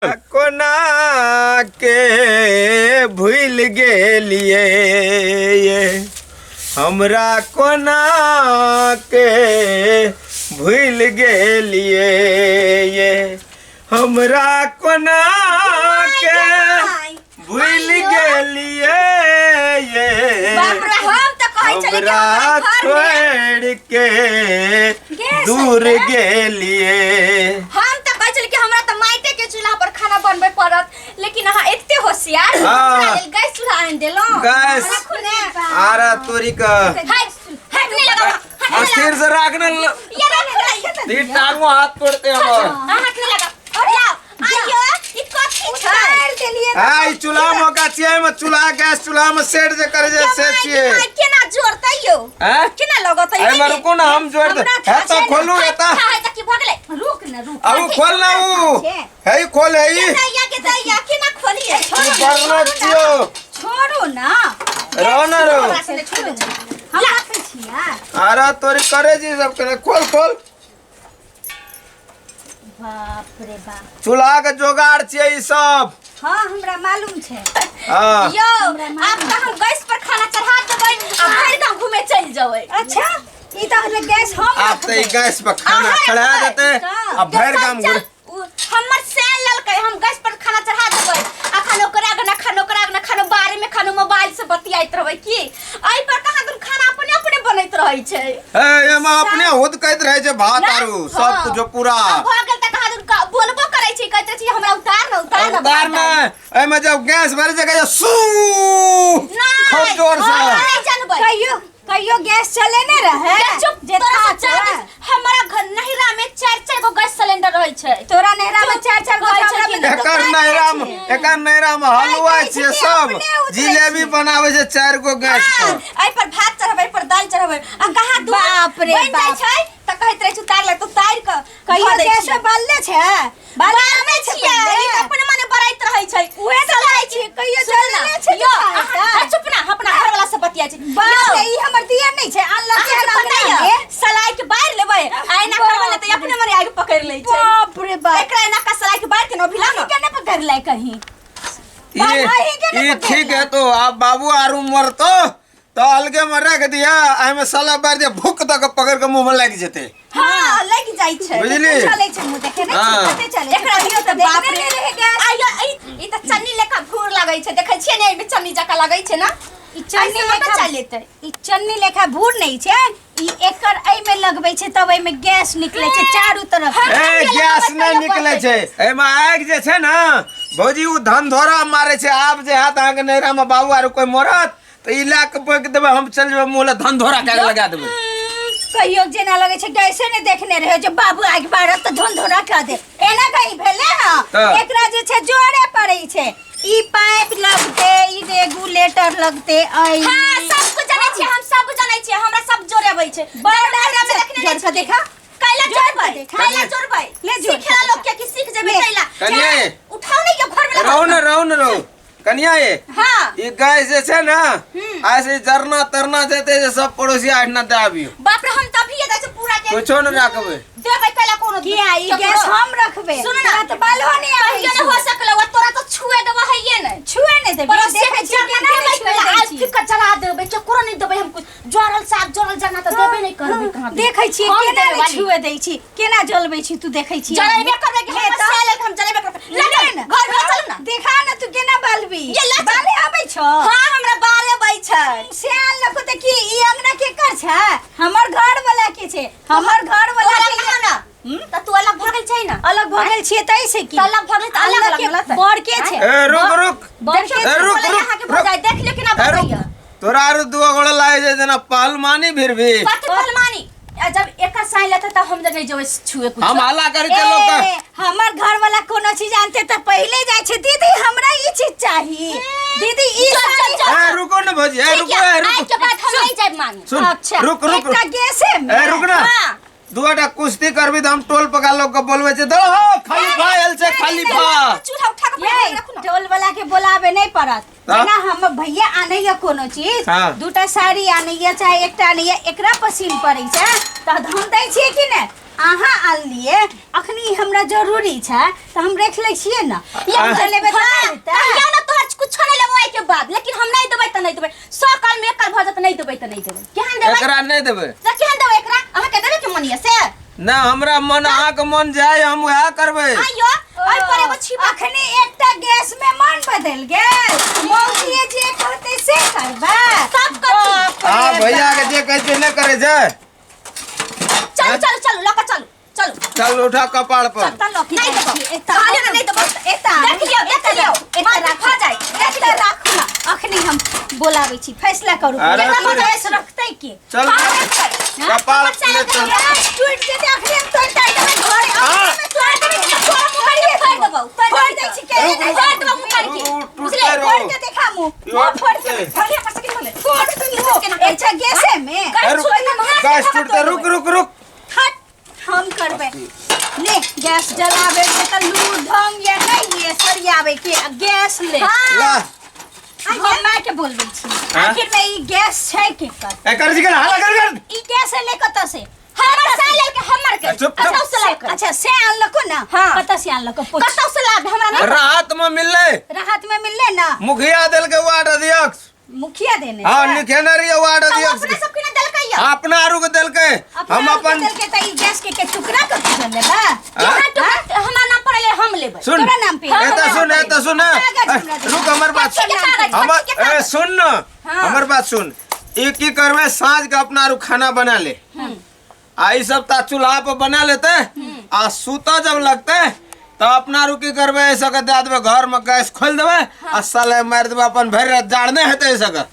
कोना के भूल गेलिए ये हमरा कोना के भूल गेलिए ये हमरा कोना के भूल गेलिए ये बाप रे हम तऽ कहै छलियै कि हमरा हमरा घर में छोड़ के गैस दूर है। गेलिए हम तऽ कहै छलियै कि हमरा तऽ माइटे के चूल्हा पर खाना बनबै पड़त लेकिन अहाँ एते होशियार हाँ। हमरा लेल गैस चूल्हा आनि देलहुँ गैस। राखू ने आरा तोरी का हाय हाथ नहीं लगाओ हाथ नहीं अस्थिर से राख ना लगाओ ये राखू ना ये तीन टांगो हाथ तोड़ते हमर हाथ नहीं लगाओ लाओ आइयो ई कथी छै उतार देलियै हाँ ई चूल्हा में का छियै में चूल्हा गैस चूल्हा में सेट जे करे जे से छियै माय केना जोड़तै यौ हैं केना लगतै ए में रुको ना हम जोड़ दे है तो खोलू है ता है त की भऽ गेलै रुक न रुक अब खोल ना ऊ है खोल है ई दैया के दैया केना खोलिए ई बरनो छियो छोड़ू ना रहो ना रहो हमरा से छोड़ू हम राखै छियै अरे तोरी करे जी सब करे खोल खोल बाप रे बाप चूल्हा के जोगाड़ छियै ई सब हाँ हमरा मालूम छै हाँ यौ आब तऽ हम गैस पर खाना चढ़ा देबै आ भरि गाँव घूमे चलि जेबै अच्छा ई तऽ हमरा गैस हम आब तऽ ई रखबै। गैस पर खाना अहाँ चढ़ा रखबै। देते आ भरि गाम घुर हमर सैन ललकै हम गैस पर खाना चढ़ा देबै अखन ओकरा अगना खानो ओकरा अगना खानो बारे में खानो मोबाइल से बतियाइत रहबै की एहि पर कहाँ दुन खाना अपने अपने बनैत रहै छै ए एमे अपने हुद कहैत रहै छै भात ना? आरू सब हाँ। कुछो पूरा आ भऽ गेल तऽ कहाँ दुन बोलबो करै छै कहैत रहै छै हमरा उतार न उतार न उतार भात ने एमे जब गैस भरे छै कहै छै सू नहि खूब जोर से हम नहि जानबै कहियो कहियो गैस चले ने रहे ये चुप जे तोरा से था चार तोरा। हमारा घर नहिरा में चार चार गो गैस सिलेंडर रहै छै तोरा नैहरा में चार चार गो कहै छै हमरा कि में नहि। एकर नैहरा में एकर नैहरा में हलवा कहै छै छियै कि सब अपने उतरै जिलेबी छै। बनाबै छै चारि गो गैस हाँ, पर एहि पर भात चढ़बै एहि पर दालि चढ़बै आ कहाँ दूध बाप रे बनि जाइ बाप। छै तऽ कहैत रहै छै उतार ले तऽ उतारि कऽ कहियो धऽ दै गैस छियै। बालले छै बालने बालने छै छियै ई तऽ पहिले। अपने मने बरैत रहै छै उहे तऽ सलाइ कहै छियै, कहियो सुन ना, जलने छै यौ, तऽ अहाँ- खाइ चुप ना अपना घरवाला से बतियाइ छै बाप यौ, रे ई हमर दियर नहि छै अनलक अहाँके छै पता अंगना यऽ में सलाइ के बारि लेबै आ एना करबै ने तऽ अपने मने आगि पकड़ि लै छै बाप रे बाप एकरा एना का सलाइ के बारि के न भिला न केना पकड़लै कहीं ये अहीं के ने ये ठीक है तो आप बाबू आरू मरतो तो अलगे में रख दिया एमे साला बार दिया भूख तक पकड़ के मुंह में लग जेते हां लग जाइ छै बुझली चलै छै मुंह देखे नहि हाँ। छै कते चलै छै एकरा दियौ तऽ बाप रे देखने रहे गैस आइयो ई तऽ चन्नी लेखा भूर लगै छै देखै छियै ने एहिमे चन्नी जकाँ लगै छै ने ई चन्नी ऐसे मत लेखा चलेतै ई चन्नी लेखा भूर नहि छै ई एकर एहिमे लगबै छै तब एहिमे गैस निकलै छै चारू तरफ हाँ। ए गैस नहि निकले छै एमे आगि जे छै ने भौजी उ धनधोरा मारे छै आब जे हाथ अहाँके नैहरा में बाबू आर कोई मरत तऽ ई लए कऽ बोकि देबै हम चलि जेबै मुँह लए धनधोरा कए कऽ लगा देबै कहियो जेना लगै छै गैसे ने देखने रहे जे बाबू आगि बारत तऽ धुन कऽ दे एना कहीं भेलै हँ तऽ? एकरा जे छै जोड़े पड़ै छै ई पाइप लगते ई रेगुलेटर लगते ऐ हाँ सब कुछ जानै छियै हम सब जानै छियै हमरा सब जोड़े अबै छै बड़ नैहरा में देखने जोड़ नहि कऽ छियै। देखा कैला जोड़ कऽ जोड़बै देखा। कैला जोड़बै ले जोड़ सीखेला कऽ लोग के कि सीख जेबै ले। कैला कनिया ये। उठाओ ने यो घर में रहू ने रहू ने रहू कनिया ये हाँ ई गाय जे छै ने आइ से जरना तरना जेते जे सब पड़ोसी आठ ना दे आबियो बाप रे हम तभी ये दै छै पूरा के कुछो ने राखबै देबै कैला कोनो किया ई गैस हम रखबै सुन ना। तोरा तऽ बालो नहि आबै कहियो नहि हो सकलै ओ तोरा तऽ छुए देबऽ हैये नहि छुए नहि देबै पड़ोसी देखै के छियै जरना केना देबै नहि छुए कैला दै आग छी फिर के जला देबै केकरो नहि देबै हम कुछ जरल साग जरल जना तऽ देबै नहि करबै कहाँ देखै छियै हम केना देबै नहि वाली। छुए दै छी केना जलबै छी तू देखै छी जलेबे करबै कि ले हम तऽ। से लग हम जलेबे करबै ले ले चल ने। घर में चलू ना देखा ना तू केना बालबी ये ले चल। बाले आबै छौ हां हमरा बारे अबै छै सियान लोक तऽ की ई अंगना केकर छै हमर घर वाला के छै हमर घर वाला तोरा के कहा ना तऽ तू अलग भऽ गेल छै ना अलग भऽ गेल छियै तै से की तऽ अलग भऽ गेल तऽ अलग अलग के अलग मिलत। बड़ के छै ए रुक रुक बड़ के ए, छै रुक, बोलै रुक, अहाँके रुक। भऽ जाइ देख लियौ केना ए रुक बजैया तोरा आरू दुआ गोड़ा लागे छै जेना पहलवानी फिर भी कथी पहलवानी आ जब एकर साइन लेते तब हम नहि जेबै छुए कुछ हम हल्ला करै छै लोक ए, हमर घर वाला कोनो चीज आनते तऽ पहिले जाइ छै दीदी हमरा ई चीज चाही दीदी ई चल, चल, साड़ी चल। ए रुको ने भौजी ए ठीक रुको है ए आज रुको के बाद हम नहीं जायब मांगे सुन अच्छा रुक रुक एकटा गैसे में ए रुक ना हाँ। दुआटा कुश्ती करबी तऽ हम टोल पका लोग के बोलबै छै दो खलीफा आयल छै खलीफा चूल्हा उठा के ये पहिले रखू ना टोल वाला के बोलाबे नहीं पड़त हाँ? जेना हम भैया आनैया कोनो चीज हाँ। दूटा साड़ी आनैया चाहे एकटा आनैया एकरा पसीन पड़ै छै तऽ हम दै छियै कि नहि अहाँ आनलिए अखनी हमरा जरूरी छै तऽ हम रख लै छियै ने। या हम लेबै तऽ हाँ, नहि हेतै। कहियो ना तोहर कुछो नहीं लेबो एहि के बाद, लेकिन हम नहीं देबै तऽ नहीं देबै। 100 काल में एक काल भऽ जात, नहीं देबै तऽ नहीं देबै। केहन देबै? एकरा नहि देबै। तऽ केहन देबै एकरा? अहाँ के देबै के मन ये से? ना, हमरा मन अहाँके मन जाय हम वएह करबै। आइयो एहि पर एगो छिपा। अखनी एकटा गैस में मन बदल गेल, मौसी जे कहते से करबै। सब कथी? हाँ, भैया के जे कहै छै नहि करै छै। चलू चलू चलू, लऽ कऽ चलू चलू। चल उठा कपाड़ पर। चल लऽ के नहीं जाइ देबो। छी, एतऽ कहलियै ने नहीं देबो। एतऽ आनू, देख लियौ, देख एतऽ लियौ। राखू, एतऽ मार राखू। खा जाय, देख एतऽ लियौ। राखू ना, अखनी हम बोलाबै छी, फैसला करू। अरे केना तोरे- गैस रखतै के? चल हाँ, रखबै। कपाड़ हमर ले चल। गैस टूटि जेतै अखनी, हम तोड़ि ताड़ि देबै घरे। हाँ। अखनी तोड़ि देबै, तोरा मुँह करके फोड़ि देबौ, फोड़ि फोड़ि देबै। दै छी के? रुक, रुक। फोड़ि देबौ मुँह करके। रुक, रुक, बुझले? टूटते रहो। फोड़ि के देखा मुँह। इहो मुँह फोड़ि के टूटते। फोड़ि हमर सबके खोले। फोड़ दू। केना करै अच्छा गैसे में गैस रुक, छोड़ि देबै, हाथ गैस से टूटते, रुक रुक रुक। हट, हम करबै ने। गैस जलाबै के तऽ लूर ढंग या नहीं ये सरियाबै के आ गैस ले। हाँ। ला। हम माय के बोलबै छी। हाँ? आखिर में ई गैस छै केकर? एकर जी के हाला कर कर। ई गैस ले कतऽ से? हमर से लेलकै, हमर के। चुप, चुप। कतौ से लाबि। अच्छा से आनलको ना? हाँ। कतऽ से आनलको पूछ। कतौ से लाबि, हमरा नहि। राहत में मिललै। राहत में मिललै ना? मुखिया देलकै वार्ड अध्यक्ष। मुखिया देने हाँ, छै? लिखेने रहिए वार्ड तऽ ओ अध्यक्ष। अपना सबके ने देलकै या? अपना आरू के देलकै। अपना हम आरू के अपन देलकै तऽ ई गैस के टुकड़ा कऽ के लेबा? हाँ? केहन टुकड़ा? हमरा नाम पर एलै, हम लेबै। सुन। तोरा नाम पे? एतऽ सुन, एतऽ सुन। कागज हमरा दे। रुक, हमर बात कथी के कागज? हमर कथी के ए कागज? सुन न। हाँ। हमर बात सुन। ई की करबै, साँझ के अपना आरू खाना बना ले आ ई सब ता चूल्हा पर बना लेते आ सुता जब लगते तो अपना आरू की करबै, ऐसा के दे देबै घर में, गैस खोल देबै आ साले मारि देबै अपन भरि रात जाड़ने हेतै। ऐसा के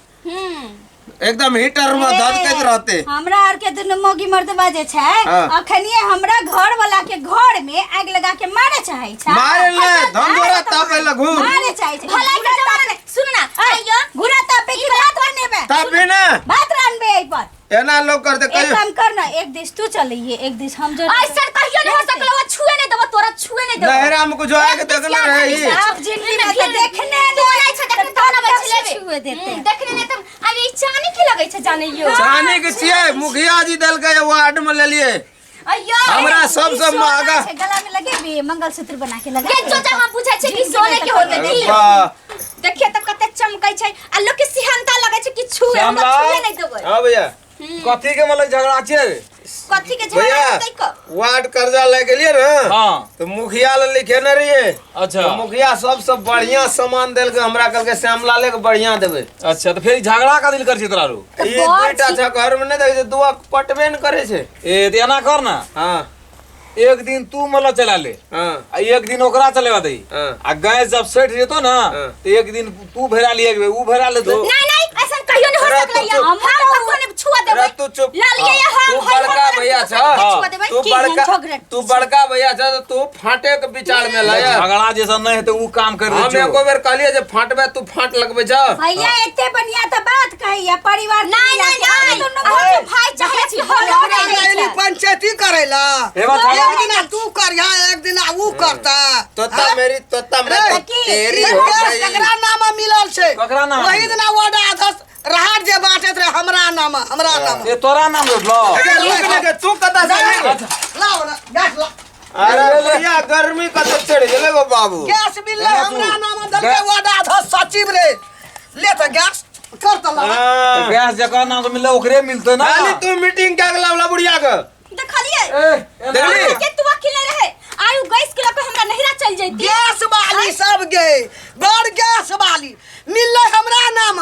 एकदम हीटर में धधकैत रहते। हमरा आर के दुनू मौगी मर्दबा जे छै हाँ। अखनिये हमरा घर वाला के घर में आगि लगा के मारे चाहे छै। मारे ले धंधोरा तापे ले घूर। मारे चाहे छै। भलाई के जमाना नहीं। सुन ना, आइयो। घुरा तापे की भात बनेबे? तापी ना। भात रानबे एहि पर। एना लोग करते एक कहियो। काम कर ना, एक दिस तू चलिए, एक दिस हम जो। ऐसा कहियो नहीं हो सकलो, वो छुए नहीं देबो, तोरा छुए नहीं देबो। नहरा में कुछ आके देखले रहे ही। आप जिंदगी में तो देखने तू नहीं छै देखने तब ना तब बच से लेबे। छुए देते। देखने नहीं तब अब ई चानी की लगै छै जाने यो। चानी के छियै, मुखिया जी देलकै, वार्ड में लेलिए। अय्यो। हमरा ई सबसे सोना महंगा। छै, गला में लगेबी मंगलसूत्र बना के लगा के जो जे हम बुझै छै कि सोने के होते अरे की। वाह। देखिए त कते चमकै छै आ लोग के सिहंता लगै छै कि छुए, हमरा श्यामलाल। छुए नहीं देबै। हाँ भैया। कथी के मतलब झगड़ा छै? कथी के झगड़ा भैया होतै क? वार्ड कर्जा ले गेलिए ना? हाँ। तो मुखिया ले लिखेने रहिए। अच्छा। तो मुखिया सबसे बढ़िया सामान देलकै हमरा, कहलकै श्यामलाले के बढ़िया देबै। अच्छा तो फेर ई झगड़ा का दिल कर छी तोरा रू? ई दुईटा छै घर में नहीं देखै छै, दुआ पटबे न करै छै। ए त एना कर ना। हाँ। एक दिन तू मतलब चला ले। हाँ। आ एक दिन ओकरा चलेवा दही। हाँ। आ गैस जब सेट जेतो ना हाँ। तो एक दिन तू भरा लिए एक बेर, ऊ भरा लेतो। नहीं नहीं, ऐसा कहियो नहीं हो अरे सकलै तू चुप। हम ककरो नहीं छुआ देबै। अरे तू चुप। ला लिए हम तू हई बड़का हम भैया दोसर छह। के छुआ देबै। तू की बड़का, हम झगड़ा तू बड़का भैया छह तो तू फाटे के विचार में लाया। झगड़ा जैसा नहीं है तो ऊ काम कर हम दे। एको बेर कहलिए जे फाटबे तू फाट लगबे जा। भैया एते बढ़िया तो बात कहिया परिवार के नहीं, मिला नहीं, के हम नहीं। दुनू हम भाई तो भाई चाहे छी, हम झगड़ा नहीं नहीं एली छै। पंचायती करेला। हे बात झगड़ा एक दिना तू करिहा, एक दिना ऊ करता। तोता हाँ? मेरी तोता मैं रे, तो की? तेरी ई हो गैस गई। ककरा नाम मिलल छै? ककरा नाम? वही दिना वार्ड अध्यक्ष राहत जे बांटैत रहे हमरा नाम, हमरा नाम। ए तोरा नाम रोटलो। अरे रुक ने के, तू कता से नहीं? लाओ ना गैस लाओ। अरे भैया गर्मी कते चढ़ गेलै गो बाबू। गैस मिललै एना तू- हमरा नाम देलकै गैस- वार्ड अध्यक्ष सचिव रे। ले त गैस कर त ला। हाँ। तो गैस जकर नाम से मिलले ओकरे मिलते ना। खाली तू मीटिंग के अगला वाला बुढ़िया के। देखलिए? ए, एना- देखली? के तू वकील नहीं रहे, आयु गैस के लके हमरा नहिरा चल जैती। गैस वाली सब गे बड़ गैस वाली मिललै हमरा नाम।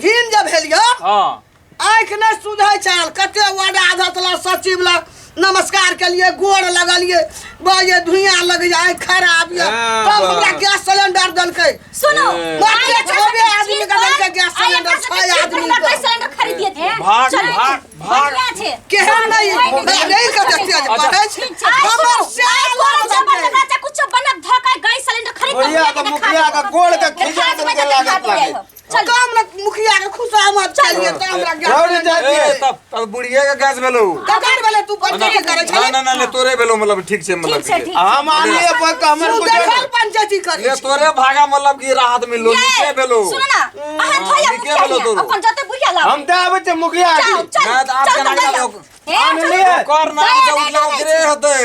घिन जे भेल यौ। हाँ। आँखि नहि सुझै छल। कते वार्ड अध्यक्ष ला सचिव ला नमस्कार केलिए, गोर लगलिए, बजे धुइयाँ लगैए, आँखि खराब यऽ। हाँ, तब बा। हमरा गैस सिलेंडर देलकै। सुनो, ए। मात्र आइ छबे एकरा सबके आदमी के चीज पर- देलकै गैस आइ सिलेंडर, एकरा सबके छह चीज पर आदमी हमरा के। गैस सिलेंडर खरीदिए दिए। भाग, चल, भाग, भाग। बढ़िया छै। केहन नहि नहीं के देखते जे अच्छा। पढ़ै छै। ठीक छै। आइ हमर सुनो, से आइ कोनो जबरदस्त कुछो बनत धक आइ गैस सिलेंडर खरीद के बुढ़िया के मुखिया के गोड़ के खिजा देलकै लागत लागे। चल। काम न मुखिया के खुशामद चलिए त हमरा गैस रौनी सिलेंडर। जाती ए है। तब तब बुढ़िया के गैस भेलो। ककर भेलै? तू पंचायती करै ना छलै? ना ना ले तोरे भेलो, मतलब ठीक छै, मतलब ठीक छै, ठीक ठीक हम आनिए पर हमर तू कुछ देखल पंचायती। पंचायती करै ये छी। तोरे भागा मतलब की राहत मिललो ये, नीके भेलो। सुनो ना, अहाँ थोड़ा नीके भेलो मुखिया तोरो। अपन जते बुढ़िया लाओ। हम तऽ आबै छै मुखिया जाओ, जी। चल नहीं तो आप चल केना तो गेलो? जाओ। ए, आनलियै। ओकर नाम से उठलो ओकरे होतै।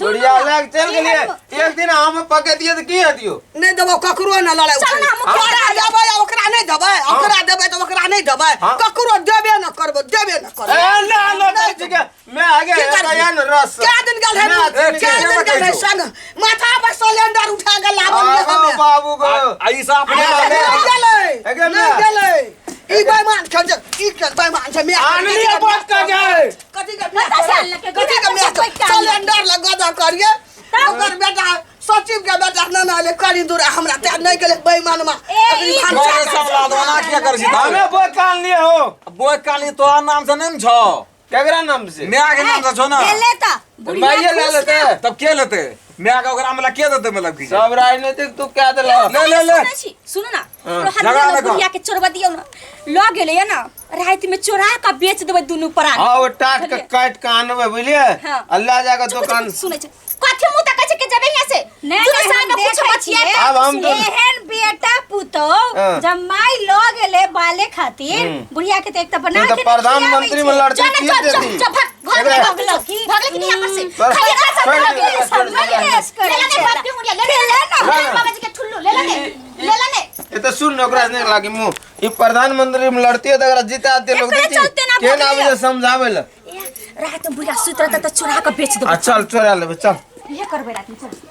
बुढ़िया लग चल गेलियै, एक दिन हम पकड़ियै तऽ की हेतियो? नहि देबो ककरो न लड़ाइ। चल ना, मुखिया ओकरा देबै आ ओकरा नहि देबै, ओकरा देबै तऽ ओकरा नहि देबै। हाँ। ककरो देबे न करबो, देबे न करबो। ए ना ना ना ठीक है, मैं आगे की करबी? या न रस क्या दिन गेल है? ना, क्या दिन गेल है संग माथा पर सिलेंडर उठा के लाबल आगो हमे। बाबू गो। आ ई सब अपने आ, नहि गेलै, एगे नहि मैं। गेलै। ई बेईमान छै जे, ई के बेईमान छै, मैं आनलियै बात का जाए। कथी के पता चल लके, कथी के गुड़ा मैं सिलेंडर लगा द करिए। ओकर बेटा सचिव के बेटा ना ना ले करी दूर हमरा ते नहि गेलै बेईमान मा। ए, ई घरे सब लादवाना किया कर छी? हमे बहुत कान लिए हो। बोय काली तोरा नाम से नहीं न छौ। केकरा नाम से? माय के नाम से छौ ना। ले त बुढ़िया माइये ले खुश लेते। ना। तब के लेते? माय के ओकरा मतलब के देते मतलब की? सब राजनीतिक तू क्या देला? ले ले ले। सुनै छी, सुनू ना, हाँ। झगड़ा लोहा नहि कर। बुढ़िया के चोरबा दियौ ना, लऽ गेलै ना, राति में चोरा के बेच देबै दुनू प्राणी। हाँ, वो टाट के काट के आनबै बुझलियै। हाँ। अल्लाह जाके चुप, दुकान चुप, सुनै छै कथी मुँह तकै छै के जेबै यहाँ से? नहीं, दुनू नहीं, साल हम में कुछ देखै बचिया छियै। आब हम तो- एहन बेटा पुतोह हाँ। जब माई ल गेले बाले खातिर बुढ़िया के त एक त बना तू के तो प्रधानमंत्री में लड़ती चल ना, जीत चल, चल, देती। चल, भाग, घर में एकरा- भागल की, भागल की नहीं यहाँ पर से? चल, खाइए, खा, सब छोड़ भाग दे, गेलै, छोड़ सब दे, भाग गेलै। छोड़ दे। ले ले, बाप के मुड़िया, ले ले, ले ना। ले ले, बाबाजी के ठुल्लू, ले ले ने, ले ले ने। ये तो सुन ओकरा से नहीं लागी मुंह। ई प्रधानमंत्री में लड़ती है तो एकरा जिता दे लोग एकरे देती। चलते ना के ना भागलै। आबै छै समझाबै ले। ए, रात में बुढ़िया सुति रहतै तऽ चोरा के बेच देबै। आ चल चोरा लेबै चल। इहे करबै रात में, चल।